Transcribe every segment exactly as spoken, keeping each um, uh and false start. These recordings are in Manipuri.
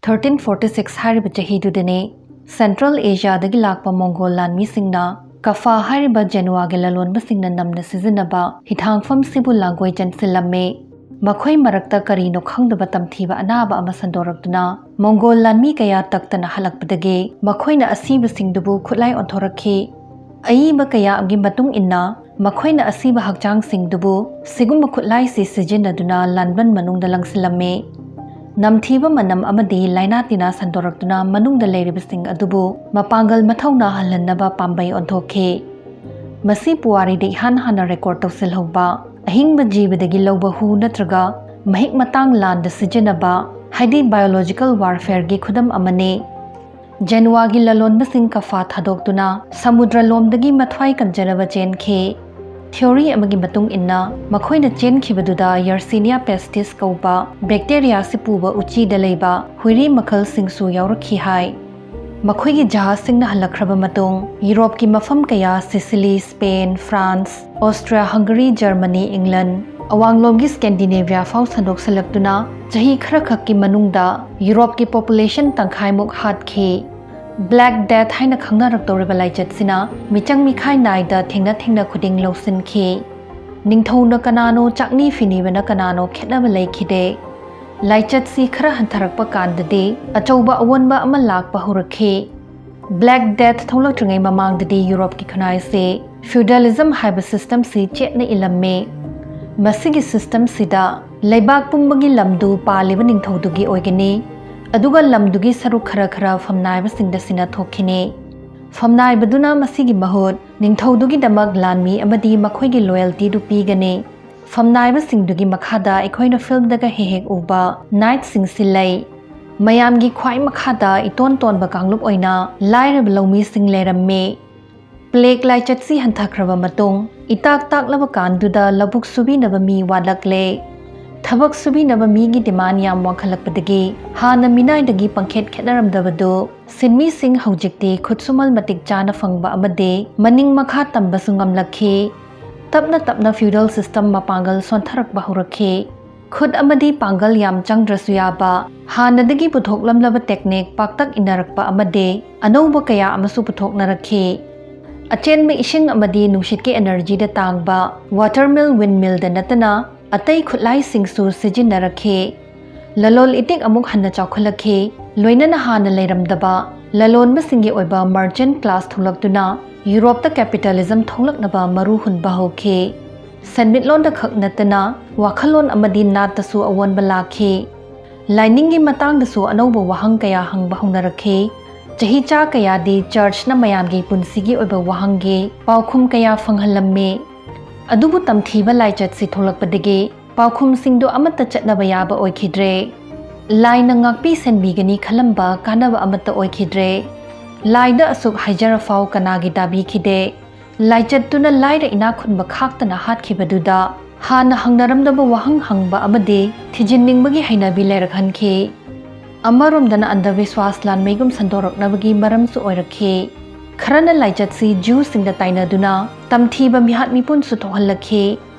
ꯊꯥꯔꯇꯤꯟ ꯐꯣꯔꯇꯤ ꯁꯤꯛꯁ ꯍꯥꯏꯔꯤꯕ ꯆꯍꯤꯗꯨꯗꯅꯤ ꯁꯦꯟꯇ꯭ꯔꯦꯜ ꯑꯦꯁꯤꯌꯥꯗꯒꯤ ꯂꯥꯛꯄ ꯃꯣꯡꯒꯣꯜ ꯂꯥꯟꯃꯤꯁꯤꯡꯅ ꯀꯐꯥ ꯍꯥꯏꯔꯤꯕ ꯖꯦꯅꯨꯋꯥꯒꯤ ꯂꯂꯣꯟꯕꯁꯤꯡꯅ ꯅꯝꯅ ꯁꯤꯖꯤꯟꯅꯕ ꯍꯤꯊꯥꯡꯐꯝꯁꯤꯕꯨ ꯂꯥꯡꯒꯣꯏ ꯆꯦꯟꯁꯤꯜꯂꯝꯃꯤ꯫ ꯃꯈꯣꯏ ꯃꯔꯛꯇ ꯀꯔꯤꯅꯣ ꯈꯪꯗꯕ ꯇꯝꯊꯤꯕ ꯑꯅꯥꯕ ꯑꯃ ꯁꯟꯗꯣꯔꯛꯇꯨꯅ ꯃꯣꯡꯒꯣꯜ ꯂꯥꯟꯃꯤ ꯀꯌꯥ ꯇꯛꯇꯅ ꯍꯜꯂꯛꯄꯗꯒꯤ ꯃꯈꯣꯏꯅ ꯑꯁꯤꯕꯁꯤꯡꯗꯨꯕꯨ ꯈꯨꯠꯂꯥꯏ ꯑꯣꯟꯊꯣꯔꯛꯈꯤ꯫ ꯑꯏꯕ ꯀꯌꯥ ꯑꯃꯒꯤ ꯃꯇꯨꯡ ꯏꯟꯅ ꯃꯈꯣꯏꯅ ꯑꯁꯤꯕ ꯍꯛꯆꯥꯡꯁꯤꯡꯗꯨꯕꯨ ꯁꯤꯒꯨꯝꯕ ꯈꯨꯠꯂꯥꯏꯁꯤ ꯁꯤꯖꯤꯟꯅꯗꯨꯅ ꯂꯥꯟꯕꯟ ꯃꯅꯨꯡꯗ ꯂꯪꯁꯤꯜꯂꯝꯃꯤ꯫ ꯅꯝꯊꯤꯕ ꯃꯅꯝ ꯑꯃꯗꯤ ꯂꯥꯏꯅꯥ ꯇꯤꯟꯅꯥ ꯁꯟꯗꯣꯔꯛꯇꯨꯅ ꯃꯅꯨꯡꯗ ꯂꯩꯔꯤꯕꯁꯤꯡ ꯑꯗꯨꯕꯨ ꯃꯄꯥꯡꯒꯜ ꯃꯊꯧꯅꯥ ꯍꯜꯍꯟꯅꯕ ꯄꯥꯝꯕꯩ ꯑꯣꯟꯊꯣꯛꯈꯤ꯫ ꯃꯁꯤ ꯄꯨꯋꯥꯔꯤꯗ ꯏꯍꯥꯟ ꯍꯥꯟꯅ ꯔꯦꯀꯣꯔꯗ ꯇꯧꯁꯤꯜꯍꯧꯕ ꯑꯍꯤꯡꯕ ꯖꯤꯕꯗꯒꯤ ꯂꯧꯕ ꯍꯨ ꯅꯠꯇ꯭ꯔꯒ ꯃꯍꯤꯛ ꯃꯇꯥꯡ ꯂꯥꯟꯗ ꯁꯤꯖꯤꯟꯅꯕ, ꯍꯥꯏꯗꯤ ꯕꯥꯏꯑꯣꯂꯣꯖꯤꯀꯦꯜ ꯋꯥꯔꯐꯦꯌꯔꯒꯤ ꯈꯨꯗꯝ ꯑꯃꯅꯤ꯫ ꯖꯦꯅꯨꯋꯥꯒꯤ ꯂꯂꯣꯟꯕꯁꯤꯡ ꯀꯐꯥ ꯊꯥꯗꯣꯛꯇꯨꯅ ꯁꯃꯨꯗ꯭ꯔ ꯂꯣꯝꯗꯒꯤ ꯃꯊ꯭ꯋꯥꯏ ꯀꯟꯖꯅꯕ ꯆꯦꯟꯈꯤ꯫ ꯊꯤꯑꯣꯔꯤ ꯑꯃꯒꯤ ꯃꯇꯨꯡ ꯏꯟꯅ, ꯃꯈꯣꯏꯅ ꯆꯦꯟꯈꯤꯕꯗꯨꯗ ꯌꯔꯁꯤꯅꯤꯌꯥ ꯄꯦꯁꯇꯤꯁ ꯀꯧꯕ ꯕꯦꯛꯇꯦꯔꯤꯌꯥꯁꯤ ꯄꯨꯕ ꯎꯆꯤꯗ ꯂꯩꯕ ꯍꯨꯏꯔꯤ ꯃꯈꯜꯁꯤꯡꯁꯨ ꯌꯥꯎꯔꯛꯈꯤ ꯍꯥꯏ꯫ ꯃꯈꯣꯏꯒꯤ ꯖꯍꯥꯖꯁꯤꯡꯅ ꯍꯜꯂꯛꯈ꯭ꯔꯕ ꯃꯇꯨꯡ, ꯌꯨꯔꯣꯞꯀꯤ ꯃꯐꯝ ꯀꯌꯥ, ꯁꯤꯁꯤꯂꯤ, ꯁ꯭ꯄꯦꯟ, ꯐ꯭ꯔꯥꯟꯁ, ꯑꯣꯁꯇ꯭ꯔꯤꯌꯥ, ꯍꯪꯒꯔꯤ, ꯖꯔꯃꯅꯤ, ꯏꯪꯂꯟ, ꯑꯋꯥꯡꯂꯣꯝꯒꯤ ꯁ꯭ꯀꯦꯟꯗꯤꯅꯦꯚꯤꯌꯥ ꯐꯥꯎ ꯁꯟꯗꯣꯛꯁꯜꯂꯛꯇꯨꯅ ꯆꯍꯤ ꯈꯔꯈꯛꯀꯤ ꯃꯅꯨꯡꯗ ꯌꯨꯔꯣꯞꯀꯤ ꯄꯣꯄꯨꯂꯦꯁꯟ ꯇꯪꯈꯥꯏꯃꯨꯛ ꯍꯥꯠꯈꯤ꯫ ꯕ꯭ꯂꯦꯛ ꯗꯦꯊ ꯍꯥꯏꯅ ꯈꯪꯅꯔꯛꯇꯧꯔꯤꯕ ꯂꯥꯏꯆꯠꯁꯤꯅ ꯃꯤꯆꯪ ꯃꯤꯈꯥꯏ ꯅꯥꯏꯗ ꯊꯦꯡꯅ ꯊꯦꯡꯅ ꯈꯨꯗꯤꯡ ꯂꯧꯁꯤꯟꯈꯤ꯫ ꯅꯤꯡꯊꯧꯅ ꯀꯅꯥꯅꯣ, ꯆꯥꯛꯅꯤ ꯐꯤꯅꯤꯕꯅ ꯀꯅꯥꯅꯣ ꯈꯦꯠꯅꯕ ꯂꯩꯈꯤꯗꯦ꯫ ꯂꯥꯏꯆꯠꯁꯤ ꯈꯔ ꯍꯟꯊꯔꯛꯄ ꯀꯥꯟꯗꯗꯤ ꯑꯆꯧꯕ ꯑꯑꯣꯟꯕ ꯑꯃ ꯂꯥꯛꯄ ꯍꯧꯔꯛꯈꯤ꯫ ꯕ꯭ꯂꯦꯛ ꯗꯦꯊ ꯊꯣꯛꯂꯛꯇ꯭ꯔꯤꯉꯩ ꯃꯃꯥꯡꯗꯗꯤ ꯌꯨꯔꯣꯞꯀꯤ ꯈꯨꯟꯅꯥꯏꯁꯦ ꯐ꯭ꯌꯨꯗꯥꯂꯤꯖꯝ ꯍꯥꯏꯕ ꯁꯤꯁꯇꯝꯁꯤ ꯆꯦꯠꯅ ꯏꯜꯂꯝꯃꯤ꯫ ꯃꯁꯤꯒꯤ ꯁꯤꯁꯇꯝꯁꯤꯗ ꯂꯩꯕꯥꯛ ꯄꯨꯝꯕꯒꯤ ꯂꯝꯗꯨ ꯄꯥꯜꯂꯤꯕ ꯅꯤꯡꯊꯧꯗꯨꯒꯤ ꯑꯣꯏꯒꯅꯤ, ꯑꯗꯨꯒ ꯂꯝꯗꯨꯒꯤ ꯁꯔꯨꯛ ꯈꯔ ꯈꯔ ꯐꯝꯅꯥꯏꯕꯁꯤꯡꯗ ꯁꯤꯟꯅꯊꯣꯛꯈꯤꯅꯤ꯫ ꯐꯝꯅꯥꯏꯕꯗꯨꯅ ꯃꯁꯤꯒꯤ ꯃꯍꯨꯠ ꯅꯤꯡꯊꯧꯗꯨꯒꯤꯗꯃꯛ ꯂꯥꯟꯃꯤ ꯑꯃꯗꯤ ꯃꯈꯣꯏꯒꯤ ꯂꯣꯌꯦꯜꯇꯤꯗꯨ ꯄꯤꯒꯅꯤ꯫ ꯐꯝꯅꯥꯏꯕꯁꯤꯡꯗꯨꯒꯤ ꯃꯈꯥꯗ ꯑꯩꯈꯣꯏꯅ ꯐꯤꯜꯝꯗꯒ ꯍꯦꯛ ꯍꯦꯛ ꯎꯕ ꯅꯥꯏꯠꯁꯤꯡꯁꯤ ꯂꯩ꯫ ꯃꯌꯥꯝꯒꯤ ꯈ꯭ꯋꯥꯏ ꯃꯈꯥꯗ ꯏꯇꯣꯟ ꯇꯣꯟꯕ ꯀꯥꯡꯂꯨꯞ ꯑꯣꯏꯅ ꯂꯥꯏꯔꯕ ꯂꯧꯃꯤꯁꯤꯡ ꯂꯩꯔꯝꯃꯤ꯫ ꯄ꯭ꯂꯦꯒ ꯂꯥꯏꯆꯠꯁꯤ ꯍꯟꯊꯈ꯭ꯔꯕ ꯃꯇꯨꯡ, ꯏꯇꯥꯛ ꯇꯥꯛꯂꯕ ꯀꯥꯟꯗꯨꯗ ꯂꯧꯕꯨꯛ ꯁꯨꯕꯤꯅꯕ ꯃꯤ ꯋꯥꯠꯂꯛꯂꯦ꯫ ꯊꯕꯛ ꯁꯨꯕꯤꯅꯕ ꯃꯤꯒꯤ ꯗꯤꯃꯥꯟ ꯌꯥꯝ ꯋꯥꯡꯈꯠꯂꯛꯄꯗꯒꯤ ꯍꯥꯟꯅ ꯃꯤꯅꯥꯏꯗꯒꯤ ꯄꯪꯈꯦꯠ ꯈꯦꯠꯅꯔꯝꯗꯕꯗꯨ ꯁꯤꯟꯃꯤꯁꯤꯡ ꯍꯧꯖꯤꯛꯇꯤ ꯈꯨꯠꯁꯨꯃꯜ ꯃꯇꯤꯛ ꯆꯥꯅ ꯐꯪꯕ ꯑꯃꯗꯤ ꯃꯅꯤꯡ ꯃꯈꯥ ꯇꯝꯕꯁꯨ ꯉꯝꯂꯛꯈꯤ꯫ ꯇꯞꯅ ꯇꯞꯅ ꯐ꯭ꯌꯨꯗꯜ ꯁꯤꯁꯇꯝ ꯃꯄꯥꯡꯒꯜ ꯁꯣꯟꯊꯔꯛꯄ ꯍꯧꯔꯛꯈꯤ꯫ ꯈꯨꯠ ꯑꯃꯗꯤ ꯄꯥꯡꯒꯜ ꯌꯥꯝ ꯆꯪꯗ꯭ꯔꯁꯨ ꯌꯥꯕ ꯍꯥꯟꯅꯗꯒꯤ ꯄꯨꯊꯣꯛꯂꯝꯂꯕ ꯇꯦꯛꯅꯤꯛ ꯄꯥꯛꯇꯛ ꯏꯟꯅꯔꯛꯄ ꯑꯃꯗꯤ ꯑꯅꯧꯕ ꯀꯌꯥ ꯑꯃꯁꯨ ꯄꯨꯊꯣꯛꯅꯔꯛꯈꯤ꯫ ꯑꯆꯦꯟꯕ ꯏꯁꯤꯡ ꯑꯃꯗꯤ ꯅꯨꯡꯁꯤꯠꯀꯤ ꯑꯦꯅꯔꯖꯤꯗ ꯇꯥꯡꯕ ꯋꯥꯇꯔꯃꯤꯜ ꯋꯤꯟꯃꯤꯜꯗ ꯅꯠꯇꯅ ꯑꯇꯩ ꯈꯨꯠꯂꯥꯏꯁꯤꯡꯁꯨ ꯁꯤꯖꯤꯟꯅꯔꯛꯈꯤ꯫ ꯂꯂꯣꯟ ꯏꯇꯤꯛ ꯑꯃꯨꯛ ꯍꯟꯅ ꯆꯥꯎꯈꯠꯂꯛꯈꯤ꯫ ꯂꯣꯏꯅꯅ ꯍꯥꯟꯅ ꯂꯩꯔꯝꯗꯕ ꯂꯂꯣꯟꯕꯁꯤꯡꯒꯤ ꯑꯣꯏꯕ ꯃꯔꯆꯦꯟꯠ ꯀ꯭ꯂꯥꯁ ꯊꯣꯛꯂꯛꯇꯨꯅ ꯌꯨꯔꯣꯞꯇ ꯀꯦꯄꯤꯇꯥꯂꯤꯖꯝ ꯊꯣꯛꯂꯛꯅꯕ ꯃꯔꯨ ꯍꯨꯟꯕ ꯍꯧꯈꯤ꯫ ꯁꯦꯟꯃꯤꯠꯂꯣꯟꯗ ꯈꯛ ꯅꯠꯇꯅ ꯋꯥꯈꯜꯂꯣꯟ ꯑꯃꯗꯤ ꯅꯥꯠꯇꯁꯨ ꯑꯑꯣꯟꯕ ꯂꯥꯛꯈꯤ꯫ ꯂꯥꯏꯅꯤꯡꯒꯤ ꯃꯇꯥꯡꯗꯁꯨ ꯑꯅꯧꯕ ꯋꯥꯍꯪ ꯀꯌꯥ ꯍꯪꯕ ꯍꯧꯅꯔꯛꯈꯤ꯫ ꯆꯍꯤꯆꯥ ꯀꯌꯥꯗꯤ ꯆꯔꯆꯅ ꯃꯌꯥꯝꯒꯤ ꯄꯨꯟꯁꯤꯒꯤ ꯑꯣꯏꯕ ꯋꯥꯍꯪꯒꯤ ꯄꯥꯎꯈꯨꯝ ꯀꯌꯥ ꯐꯪꯍꯜꯂꯝꯃꯤ꯫ ꯑꯗꯨꯕꯨ ꯇꯝꯊꯤꯕ ꯂꯥꯏꯆꯠꯁꯤ ꯊꯣꯛꯂꯛꯄꯗꯒꯤ ꯄꯥꯎꯈꯨꯝꯁꯤꯡꯗꯨ ꯑꯃꯠꯇ ꯆꯠꯅꯕ ꯌꯥꯕ ꯑꯣꯏꯈꯤꯗ꯭ꯔꯦ꯫ ꯂꯥꯏꯅ ꯉꯥꯛꯄꯤ ꯁꯦꯟꯕꯤꯒꯅꯤ ꯈꯜꯂꯝꯕ ꯀꯥꯟꯅꯕ ꯑꯃꯠꯇ ꯑꯣꯏꯈꯤꯗ꯭ꯔꯦ꯫ ꯂꯥꯏꯗ ꯑꯁꯨꯛ ꯍꯥꯏꯖꯔꯐꯥꯎ ꯀꯅꯥꯒꯤ ꯇꯥꯕꯤꯈꯤꯗꯦ꯫ ꯂꯥꯏꯆꯠꯇꯨꯅ ꯂꯥꯏꯔ ꯏꯅꯥꯛ ꯈꯨꯟꯕ ꯈꯥꯛꯇꯅ ꯍꯥꯠꯈꯤꯕꯗꯨꯗ ꯍꯥꯟꯅ ꯍꯪꯅꯔꯝꯗꯕ ꯋꯥꯍꯪ ꯍꯪꯕ ꯑꯃꯗꯤ ꯊꯤꯖꯤꯟꯅꯤꯡꯕꯒꯤ ꯍꯩꯅꯕꯤ ꯂꯩꯔꯛꯍꯟꯈꯤ꯫ ꯑꯃꯔꯣꯝꯗꯅ ꯑꯟꯙꯕꯤꯁ꯭ꯋꯥꯁ ꯂꯥꯟꯃꯩꯒꯨꯝ ꯁꯟꯗꯣꯔꯛꯅꯕꯒꯤ ꯃꯔꯝꯁꯨ ꯑꯣꯏꯔꯛꯈꯤ꯫ ꯈꯔꯅ ꯂꯥꯏꯆꯠꯁꯤ ꯖ꯭ꯌꯨꯁꯤꯡꯗ ꯇꯥꯏꯅꯗꯨꯅ ꯇꯝꯊꯤꯕ ꯃꯤꯍꯥꯠ ꯃꯤꯄꯨꯟꯁꯨ ꯊꯣꯛꯍꯜꯂꯛꯈꯤ꯫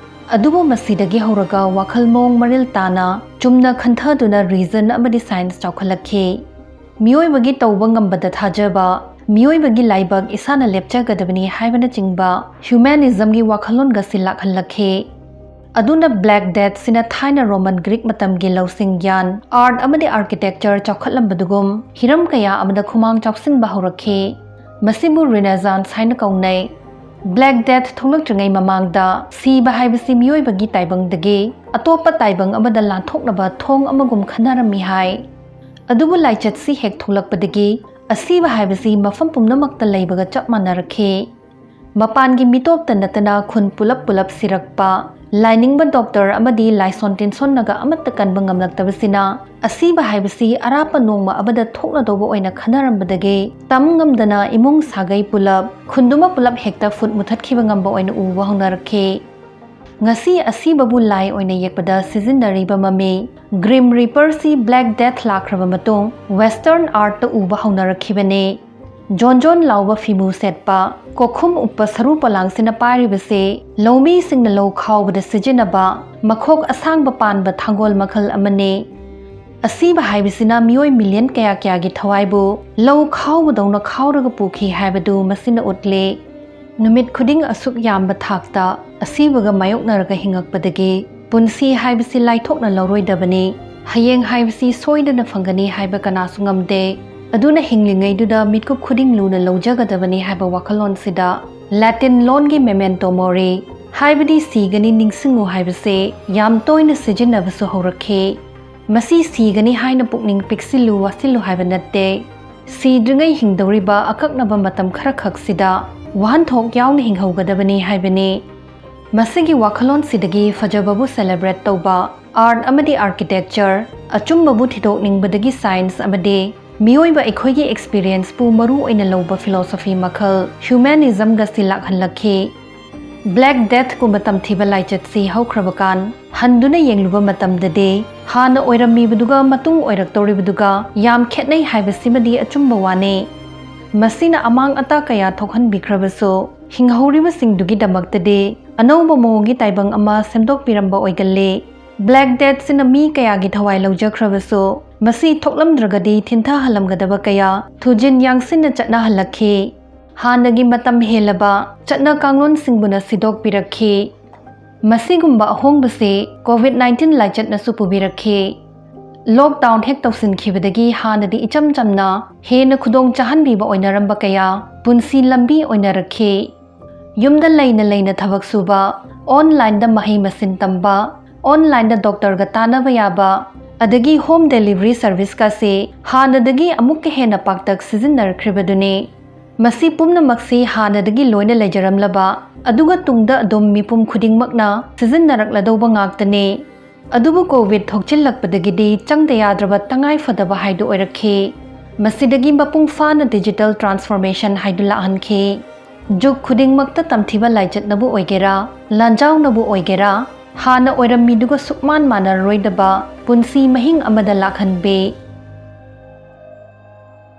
ꯑꯗꯨꯕꯨ ꯃꯁꯤꯗꯒꯤ ꯍꯧꯔꯒ ꯋꯥꯈꯜ ꯃꯑꯣꯡ ꯃꯔꯤꯜ ꯇꯥꯅ ꯆꯨꯝꯅ ꯈꯟꯊꯗꯨꯅ ꯔꯤꯖꯟ ꯑꯃꯗꯤ ꯁꯥꯏꯟꯁ ꯆꯥꯎꯈꯠꯂꯛꯈꯤ꯫ ꯃꯤꯑꯣꯏꯕꯒꯤ ꯇꯧꯕ ꯉꯝꯕꯗ ꯊꯥꯖꯕ, ꯃꯤꯑꯣꯏꯕꯒꯤ ꯂꯥꯏꯕꯛ ꯏꯁꯥꯅ ꯂꯦꯞꯆꯒꯗꯕꯅꯤ ꯍꯥꯏꯕꯅꯆꯤꯡꯕ ꯍ꯭ꯌꯨꯃꯦꯅꯤꯖꯝꯒꯤ ꯋꯥꯈꯜꯂꯣꯟꯒꯁꯤ ꯂꯥꯛꯍꯜꯂꯛꯈꯤ꯫ ꯑꯗꯨꯅ ꯕ꯭ꯂꯦꯛ ꯗꯦꯠꯁꯤꯅ ꯊꯥꯏꯅ ꯔꯣꯃꯟ ꯒ꯭ꯔꯤꯛ ꯃꯇꯝꯒꯤ ꯂꯧꯁꯤꯡ ꯒ꯭ꯌꯥꯟ, ꯑꯥꯔꯠ ꯑꯃꯗꯤ ꯑꯥꯔꯀꯤꯇꯦꯛꯆꯔ ꯆꯥꯎꯈꯠꯂꯝꯕꯗꯨꯒꯨꯝ ꯍꯤꯔꯝ ꯀꯌꯥ ꯑꯃꯗ ꯈꯨꯃꯥꯡ ꯆꯥꯎꯁꯤꯟꯕ ꯍꯧꯔꯛꯈꯤ꯫ ꯃꯁꯤꯕꯨ ꯔꯤꯅꯦꯁꯥꯟꯁ ꯍꯥꯏꯅ ꯀꯧꯅꯩ꯫ ꯕ꯭ꯂꯦꯛ ꯗꯦꯠ ꯊꯣꯛꯂꯛꯇ꯭ꯔꯤꯉꯩ ꯃꯃꯥꯡꯗ ꯁꯤꯕ ꯍꯥꯏꯕꯁꯤ ꯃꯤꯑꯣꯏꯕꯒꯤ ꯇꯥꯏꯕꯪꯗꯒꯤ ꯑꯇꯣꯞꯄ ꯇꯥꯏꯕꯪ ꯑꯃꯗ ꯂꯥꯟꯊꯣꯛꯅꯕ ꯊꯣꯡ ꯑꯃꯒꯨꯝ ꯈꯟꯅꯔꯝꯃꯤ ꯍꯥꯏ꯫ ꯑꯗꯨꯕꯨ ꯂꯥꯏꯆꯠꯁꯤ ꯍꯦꯛ ꯊꯣꯛꯂꯛꯄꯗꯒꯤ ꯑꯁꯤꯕ ꯍꯥꯏꯕꯁꯤ ꯃꯐꯝ ꯄꯨꯝꯅꯃꯛꯇ ꯂꯩꯕꯒ ꯆꯞ ꯃꯥꯟꯅꯔꯛꯈꯤ꯫ ꯃꯄꯥꯟꯒꯤ ꯃꯤꯇꯣꯞꯇ ꯅꯠꯇꯅ ꯈꯨꯟ ꯄꯨꯂꯞ ꯄꯨꯂꯞ ꯁꯤꯔꯛꯄ, ꯂꯥꯏꯅꯤꯡꯕ ꯗꯣꯛꯇꯔ ꯑꯃꯗꯤ ꯂꯥꯏꯁꯣꯟ ꯇꯤꯟꯁꯣꯟꯅꯒ ꯑꯃꯠꯇ ꯀꯟꯕ ꯉꯝꯂꯛꯇꯕꯁꯤꯅ ꯑꯁꯤꯕ ꯍꯥꯏꯕꯁꯤ ꯑꯔꯥꯞꯄ ꯅꯣꯡꯃ ꯑꯃꯗ ꯊꯣꯛꯂꯗꯧꯕ ꯑꯣꯏꯅ ꯈꯟꯅꯔꯝꯕꯗꯒꯤ ꯇꯝ ꯉꯝꯗꯅ ꯏꯃꯨꯡ ꯁꯥꯒꯩ ꯄꯨꯂꯞ, ꯈꯨꯟꯗꯨꯃ ꯄꯨꯂꯞ ꯍꯦꯛꯇ ꯐꯨꯠ ꯃꯨꯊꯠꯈꯤꯕ ꯉꯝꯕ ꯑꯣꯏꯅ ꯎꯕ ꯍꯧꯅꯔꯛꯈꯤ꯫ ꯉꯁꯤ ꯑꯁꯤꯕꯕꯨ ꯂꯥꯏ ꯑꯣꯏꯅ ꯌꯦꯛꯄꯗ ꯁꯤꯖꯤꯟꯅꯔꯤꯕ ꯃꯃꯤ ꯒ꯭ꯔꯤꯝ ꯔꯤꯄꯔꯁꯤ ꯕ꯭ꯂꯦꯛ ꯗꯦꯊ ꯂꯥꯛꯈ꯭ꯔꯕ ꯃꯇꯨꯡ ꯋꯦꯁꯇꯔꯟ ꯑꯥꯔꯠꯇ ꯎꯕ ꯍꯧꯅꯔꯛꯈꯤꯕꯅꯤ꯫ ꯖꯣꯟ ꯖꯣꯟ ꯂꯥꯎꯕ ꯐꯤꯃꯨ ꯁꯦꯠꯄ, ꯀꯣꯛꯈꯨꯝ ꯎꯞꯄ ꯁꯔꯨ ꯄꯣꯂꯥꯡꯁꯤꯅ ꯄꯥꯏꯔꯤꯕꯁꯤ ꯂꯧꯃꯤꯁꯤꯡꯅ ꯂꯧ ꯈꯥꯎꯕꯗ ꯁꯤꯖꯤꯟꯅꯕ ꯃꯈꯣꯛ ꯑꯁꯥꯡꯕ ꯄꯥꯟꯕ ꯊꯥꯡꯒꯣꯜ ꯃꯈꯜ ꯑꯃꯅꯤ꯫ ꯑꯁꯤꯕ ꯍꯥꯏꯕꯁꯤꯅ ꯃꯤꯑꯣꯏ ꯃꯤꯂꯤꯌꯟ ꯀꯌꯥ ꯀꯌꯥꯒꯤ ꯊꯋꯥꯏꯕꯨ ꯂꯧ ꯈꯥꯎꯕꯗꯧꯅ ꯈꯥꯎꯔꯒ ꯄꯨꯈꯤ ꯍꯥꯏꯕꯗꯨ ꯃꯁꯤꯅ ꯎꯠꯂꯤ꯫ ꯅꯨꯃꯤꯠ ꯈꯨꯗꯤꯡ ꯑꯁꯨꯛ ꯌꯥꯝꯕ ꯊꯥꯛꯇ ꯑꯁꯤꯕꯒ ꯃꯥꯌꯣꯛꯅꯔꯒ ꯍꯤꯡꯉꯛꯄꯗꯒꯤ ꯄꯨꯟꯁꯤ ꯍꯥꯏꯕꯁꯤ ꯂꯥꯏꯊꯣꯛꯅ ꯂꯧꯔꯣꯏꯗꯕꯅꯤ꯫ ꯍꯌꯦꯡ ꯍꯥꯏꯕꯁꯤ ꯁꯣꯏꯗꯅ ꯐꯪꯒꯅꯤ ꯍꯥꯏꯕ ꯀꯅꯥꯁꯨ ꯉꯝꯗꯦ꯫ ꯑꯗꯨꯅ ꯍꯤꯡꯂꯤꯉꯩꯗꯨꯗ ꯃꯤꯠꯀꯨꯞ ꯈꯨꯗꯤꯡ ꯂꯨꯅ ꯂꯧꯖꯒꯗꯕꯅꯤ ꯍꯥꯏꯕ ꯋꯥꯈꯜꯂꯣꯟꯁꯤꯗ ꯂꯦꯇꯤꯟ ꯂꯣꯟꯒꯤ memento mori, ꯍꯥꯏꯕꯗꯤ ꯁꯤꯒꯅꯤ ꯅꯤꯡꯁꯤꯡꯉꯨ ꯍꯥꯏꯕꯁꯦ ꯌꯥꯝ ꯇꯣꯏꯅ ꯁꯤꯖꯤꯟꯅꯕꯁꯨ ꯍꯧꯔꯛꯈꯤ꯫ ꯃꯁꯤ ꯁꯤꯒꯅꯤ ꯍꯥꯏꯅ ꯄꯨꯛꯅꯤꯡ ꯄꯤꯛꯁꯤꯜꯂꯨ ꯋꯥꯁꯤꯜꯂꯨ ꯍꯥꯏꯕ ꯅꯠꯇꯦ꯫ ꯁꯤꯗ꯭ꯔꯤꯉꯩ ꯍꯤꯡꯗꯧꯔꯤꯕ ꯑꯀꯛꯅꯕ ꯃꯇꯝ ꯈꯔꯈꯛꯁꯤꯗ ꯋꯥꯍꯟꯊꯣꯛ ꯌꯥꯎꯅ ꯍꯤꯡꯍꯧꯒꯗꯕꯅꯤ ꯍꯥꯏꯕꯅꯤ꯫ ꯃꯁꯤꯒꯤ ꯋꯥꯈꯜꯂꯣꯟꯁꯤꯗꯒꯤ ꯐꯖꯕꯕꯨ celebrate ꯇꯧꯕ, art ꯑꯃꯗꯤ architecture, ꯑꯆꯨꯝꯕꯕꯨ ꯊꯤꯗꯣꯛꯅꯤꯡꯕꯗꯒꯤ science ꯑꯃꯗꯤ ꯃꯤꯑꯣꯏꯕ ꯑꯩꯈꯣꯏꯒꯤ experienceꯄꯨ ꯃꯔꯨ ꯑꯣꯏꯅ ꯂꯧꯕ philosophy ꯃꯈꯜ humanismꯒ ꯁꯤ ꯂꯥꯛꯍꯜꯂꯛꯈꯤ꯫ Black Deathꯀꯨꯝꯕ ꯇꯝꯊꯤꯕ ꯂꯥꯏꯆꯠꯁꯤ ꯍꯧꯈ꯭ꯔꯕ ꯀꯥꯟ ꯍꯟꯗꯨꯅ ꯌꯦꯡꯂꯨꯕ ꯃꯇꯝꯗꯗꯤ ꯍꯥꯟꯅ ꯑꯣꯏꯔꯝꯃꯤꯕꯗꯨꯒ ꯃꯇꯨꯡ ꯑꯣꯏꯔꯛꯇꯧꯔꯤꯕꯗꯨꯒ ꯌꯥꯝ ꯈꯦꯠꯅꯩ ꯍꯥꯏꯕꯁꯤꯃꯗꯤ ꯑꯆꯨꯝꯕ ꯋꯥꯅꯤ꯫ ꯃꯁꯤꯅ ꯑꯃꯥꯡ ꯑꯇꯥ ꯀꯌꯥ ꯊꯣꯛꯍꯟꯕꯤꯈ꯭ꯔꯕꯁꯨ ꯍꯤꯡꯍꯧꯔꯤꯕꯁꯤꯡꯗꯨꯒꯤꯗꯃꯛꯇꯗꯤ ꯑꯅꯧꯕ ꯃꯑꯣꯡꯒꯤ ꯇꯥꯏꯕꯪ ꯑꯃ ꯁꯦꯝꯗꯣꯛꯄꯤꯔꯝꯕ ꯑꯣꯏꯒꯜꯂꯤ꯫ Black Deathꯁꯤꯅ ꯃꯤ ꯀꯌꯥꯒꯤ ꯊꯋꯥꯏ ꯂꯧꯖꯈ꯭ꯔꯕꯁꯨ ꯃꯁꯤ ꯊꯣꯛꯂꯝꯗ꯭ꯔꯒꯗꯤ ꯊꯤꯟꯊꯍꯜꯂꯝꯒꯗꯕ ꯀꯌꯥ ꯊꯨꯖꯤꯟ ꯌꯥꯡꯁꯤꯟꯅ ꯆꯠꯅꯍꯜꯂꯛꯈꯤ꯫ ꯍꯥꯟꯅꯒꯤ ꯃꯇꯝ ꯍꯦꯜꯂꯕ ꯆꯠꯅ ꯀꯥꯡꯂꯣꯟꯁꯤꯡꯕꯨꯅ ꯁꯤꯗꯣꯛꯄꯤꯔꯛꯈꯤ꯫ ꯃꯁꯤꯒꯨꯝꯕ ꯑꯍꯣꯡꯕꯁꯤ COVID nineteen ꯂꯥꯏꯆꯠꯅꯁꯨ ꯄꯨꯕꯤꯔꯛꯈꯤ꯫ Lockdown ꯍꯦꯛ ꯇꯧꯁꯤꯟꯈꯤꯕꯗꯒꯤ ꯍꯥꯟꯅꯗꯤ ꯏꯆꯝ ꯆꯝꯅ ꯍꯦꯟꯅ ꯈꯨꯗꯣꯡ ꯆꯥꯍꯟꯕꯤꯕ ꯑꯣꯏꯅꯔꯝꯕ ꯀꯌꯥ ꯄꯨꯟꯁꯤ ꯂꯝꯕꯤ ꯑꯣꯏꯅꯔꯛꯈꯤ꯫ ꯌꯨꯝꯗ ꯂꯩꯅ ꯂꯩꯅ ꯊꯕꯛ ꯁꯨꯕ, onlineꯗ ꯃꯍꯩ ꯃꯁꯤꯡ ꯇꯝꯕ, onlineꯗ doctorꯒ ꯇꯥꯟꯅꯕ ꯌꯥꯕ, ꯑꯗꯒꯤ home delivery serviceꯀꯁꯤ ꯍꯥꯟꯅꯗꯒꯤ ꯑꯃꯨꯛꯀ ꯍꯦꯟꯅ ꯄꯥꯛꯇꯛ ꯁꯤꯖꯤꯟꯅꯔꯛꯈ꯭ꯔꯤꯕꯗꯨꯅꯤ꯫ ꯃꯁꯤ ꯄꯨꯝꯅꯃꯛꯁꯤ ꯍꯥꯟꯅꯗꯒꯤ ꯂꯣꯏꯅ ꯂꯩꯖꯔꯝꯂꯕ, ꯑꯗꯨꯒ ꯇꯨꯡꯗ ꯑꯗꯨꯝ ꯃꯤꯄꯨꯝ ꯈꯨꯗꯤꯡꯃꯛꯅ ꯁꯤꯖꯤꯟꯅꯔꯛꯂꯗꯧꯕ ꯉꯥꯛꯇꯅꯤ꯫ ꯑꯗꯨꯕꯨ COVID ꯊꯣꯛꯆꯤꯜꯂꯛꯄꯗꯒꯤꯗꯤ ꯆꯪꯗ ꯌꯥꯗ꯭ꯔꯕ ꯇꯉꯥꯏ ꯐꯗꯕ ꯍꯥꯏꯗꯨ ꯑꯣꯏꯔꯛꯈꯤ꯫ ꯃꯁꯤꯗꯒꯤ ꯃꯄꯨꯡ ꯐꯥꯅ digital transformation ꯍꯥꯏꯗꯨ ꯂꯥꯛꯍꯟꯈꯤ꯫ ꯖꯨꯒ ꯈꯨꯗꯤꯡꯃꯛꯇ ꯇꯝꯊꯤꯕ ꯂꯥꯏꯆꯠꯅꯕꯨ ꯑꯣꯏꯒꯦꯔꯥ, ꯂꯥꯟꯖꯥꯎꯅꯕꯨ ꯑꯣꯏꯒꯦꯔꯥ, ꯍꯥꯟꯅ ꯑꯣꯏꯔꯝꯃꯤꯗꯨꯒ ꯁꯨꯛꯃꯥꯟ ꯃꯥꯟꯅꯔꯔꯣꯏꯗꯕ ꯄꯨꯟꯁꯤ ꯃꯍꯤꯡ ꯑꯃꯗ ꯂꯥꯛꯍꯟꯕꯤ꯫